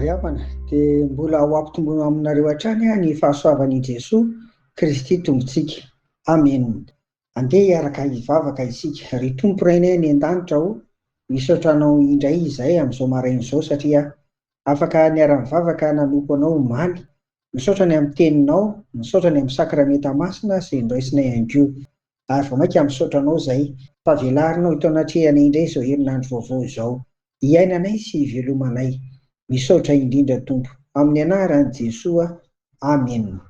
Ry havana, dia mbola ho ampitomboina aminareo hatrany ny fahasoavan'i Jesoa Kristy Tompontsika. Amena. Andeha hiaraka hivavaka isika. Ry Tompo Rainay any an-danitra ô, misaotra Anao indray izahay amin'izao maraina izao satria afaka niara-nivavaka nanompo Anao omaly. Misaotra ny amin'ny Teninao, misaotra ny amin'ny Sakramenta Masina izay noraisinay ihany koa. Ary vao mainka misaotra Anao izahay fa velarinao eto anatrehanay indray izao herinandro vaovao izao. Hiainanay sy hivelomanay. Misaotra indrindra Tompo. Amin'ny anaran'i Jesoa. Amena.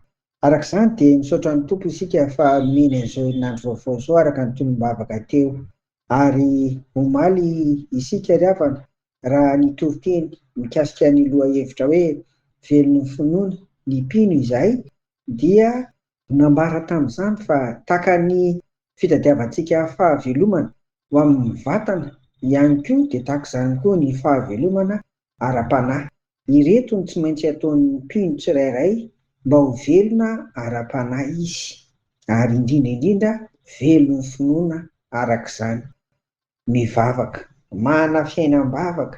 Araka izany dia misaotra ny Tompo isika fa nomeny an'izao herinandro vaovao izao araka ny tonom-bavaka teo. Ary omaly isika ry havana raha nitory teny mikasika ny lohahevitra hoe velon'ny finoana ny mpino izahay dia nambara tamin'izany fa tahaka ny fitadiavantsika fahavelomana ho amin'ny vatana ihany koa dia tahaka izany koa ny fahavelomana ara-panahy. Ireto no tsy maintsy ataon'ny mpino tsirairay mba ho velona ara-panahy izy, ary indrindra indrindra velon'ny finoana araka izany. Mivavaka, manana fiainam-bavaka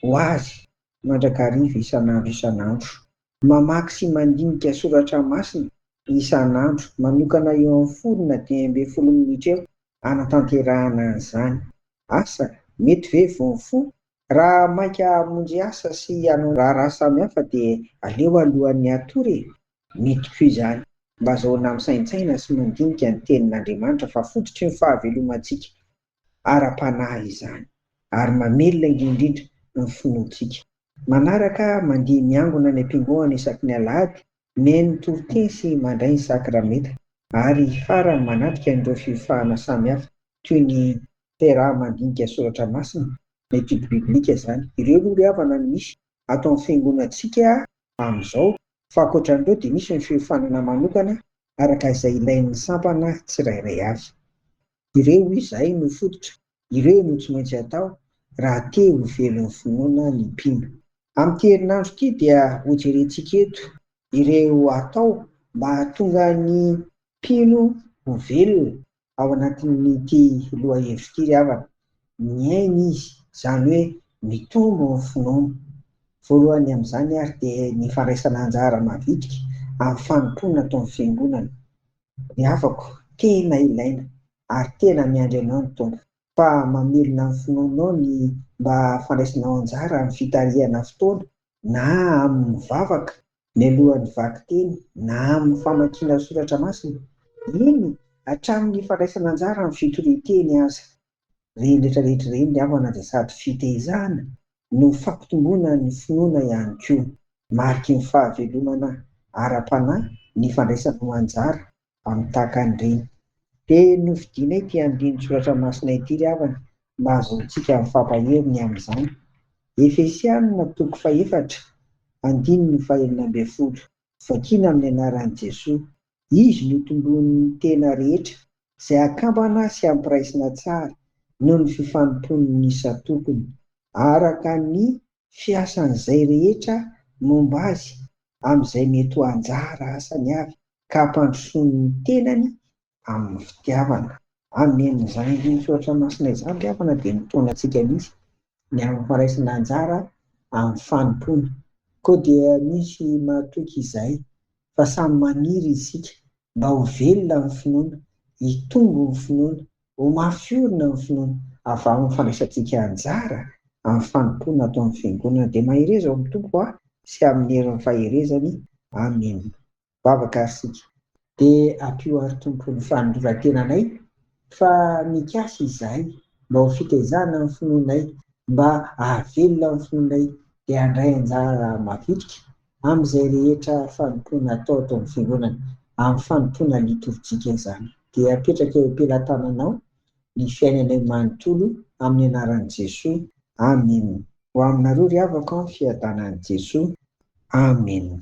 ho azy mandrakariva isan'andro isan'andro. Mamaky sy mandinika soratra masina isan'andro, manokana eo amin'ny folo na 15 minitra eo hanatanterahana an'izany. Asa, mety ve vao mifoha? Raha maika hamonjy asa sy hanao raharaha samihafa dia aleo alohan'ny hatory e! Mety koa izany. Mba azahoana misaintsaina sy mandinika ny Tenin'Andriamanitra fa fototry ny fahavelomantsika ara-panahy izany ary mamelona indrindrindra ny finoantsika. Manaraka, mandeha miangona any am-piangonana isaky ny alahady, mihaino ny toriteny sy mandray ny sakramenta ary farany manatrika an'ireo fiofanana samihafa toy ny fiaraha-mandinika soratra masina, ny étude biblique izany. Ireo aloha ry havana no misy ato amin'ny fiangonantsika amin'izao fa ankoatra an'ireo dia misy ny fiofanana manokana araka izay ilain'ny sampana tsirairay avy. Ireo izay no fototra, ireo no tsy maintsy atao raha te ho velon'ny finoana ny mpino. Amin'ity herinandro ity dia hojerentsika eto ireo atao mba hahatonga ny mpino ho velona ao anatin'ity lohahevitra ity ry havana. Miaina izy, izany hoe mitombo ny finoana. Voalohany amin'izany ary dia ny fandraisana anjara mavitrika amin'ny fanompoana ataon'ny Fiangonana. Ry havako, tena ilaina ary tena miandry anao ny Tompo. Fa mamelona ny finoanao ny mba fandraisanao anjara amin'ny fitarihana fotoana na amin'ny vavaka mialohan'ny vakiteny na amin'ny famakiana soratra masina, eny hatramin'ny fandraisana anjara amin'ny fitorian-teny aza. Ireny rehetra rehetra ireny ry havana dia sady fitaizana no fampitomboana ny finoana ihany koa. Mariky ny fahavelomana ara-panahy ny fandraisanao anjara amin'ny tahaka an'ireny. Dia nofidianay ity andinin-tsoratra masina ity ry havana mba hahazoantsika mifampahery ny amin'izany. Efesianina toko fahefatra, andininy fahenina ambin'ny folo. Vakiana amin'ny anaran'i Jesoa. Izy no tombonin'ny tena rehetra, izay akambana sy ampiraisina tsara noho ny fifanompoan'ny isan-tokony, araka ny fiasan'izay rehetra momba azy amin'izay mety ho anjara asany avy ka hampandrosoany ny tenany amin'ny fitiavana. Amen Izany andinin-tsoratra masina izany ry havana dia mitaona antsika mihitsy ny amin'ny fandraisana anjara amin'ny fanompoana. Koa dia misy mahatoky izahay fa samy maniry isika mba ho velona amin'ny finoana, hitombo ny finoana, ho mafy orina ny finoana avy amin'ny fandraisantsika anjara amin'ny fanompoana ato amin'ny Fiangonana. Dia mahereza ao amin'ny Tompo sy amin'ny herin'ny faherezany. Amena. Vavaka ary isika. Dia ampio àry Tompo ny fanoloran-tenanay fa mikasa izahay mba ho fitaizana ny finoanay, mba hahavelona ny finoanay dia handray anjara mavitrika amin'izay rehetra fanompoana atao ato amin'ny Fiangonana, amin'ny fanompoana litorjika izany. Dia apetraka eo am-pelatananao ny fiainanay manontolo amin'ny anaran'i Jesoa. Amena. Ho aminareo ry havako an, fiadanan'i Jesoa. Amena.